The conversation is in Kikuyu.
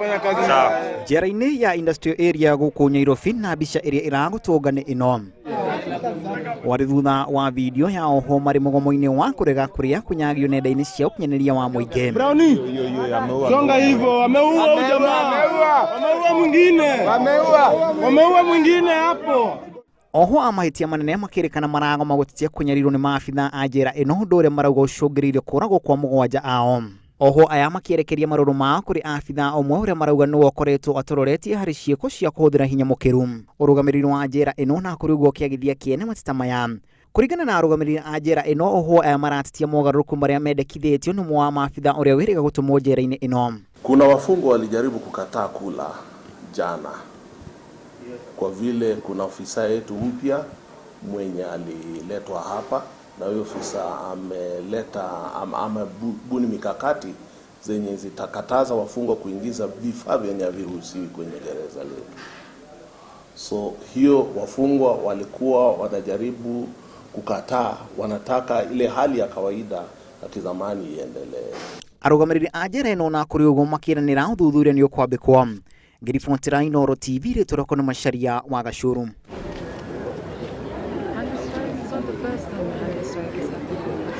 Fanya kazi. Njera-inĩ ya Industrial Area gũkũ Nyairobi, na mbica ĩrĩa ĩragũtũnga nĩ ĩno warĩ thutha wa video ya ohwo marĩ mũgomo-inĩ wa kũrega kũrĩa kũnyagio nenda-inĩ cia ũkinyanĩria wa mũingĩ. Brownie. Songa hivyo, ameua huyu jamaa. Wameua mwingine. Wameua mwingine hapo. Ohwo a mahĩtia manene makĩrĩkana maragoma gũtetia kũnyarirwo nĩ maabitha a njera ĩno, ũndũ ũrĩa marauga ũcũngĩrĩirie kũragwo kwa mũgwanja ao. Ohwo aya makĩerekeria marũrũ mao kũrĩ abitha ũmwe ũrĩa marauga nĩwe ũkoretwo atororetie harĩ ciĩko cia kũhũthĩra hinya mũkĩru. Ũrũgamĩrĩri wa njera ĩno na kũrĩ ũguo ũkĩagithia kĩene mateta maya. Kũringana na arũgamĩrĩri a njera ĩno, ohwo aya maratetia mogarũrũku marĩa mendekithĩtio nĩ ũmwe wa maabitha ũrĩa wĩrĩga gũtũmwo njera-inĩ ĩno. Kuna wafungwa walijaribu kukataa kula jana kwa vile kuna ofisa yetu mpya mwenye aliletwa hapa, na huyo ofisa ameleta amebuni mikakati zenye zitakataza wafungwa kuingiza vifaa vyenye haviruhusiwi kwenye gereza letu. So hiyo wafungwa walikuwa wanajaribu kukataa, wanataka ile hali ya kawaida ya kizamani iendelee. Arũgamĩrĩri a njera ĩno na kũrĩ ũguo makĩranĩra ũthuthuria nĩ ũkwambĩkwo. Ngĩribotera Inooro TV, rĩtwa rĩakwa nĩ Macharia wa Gacũrũ.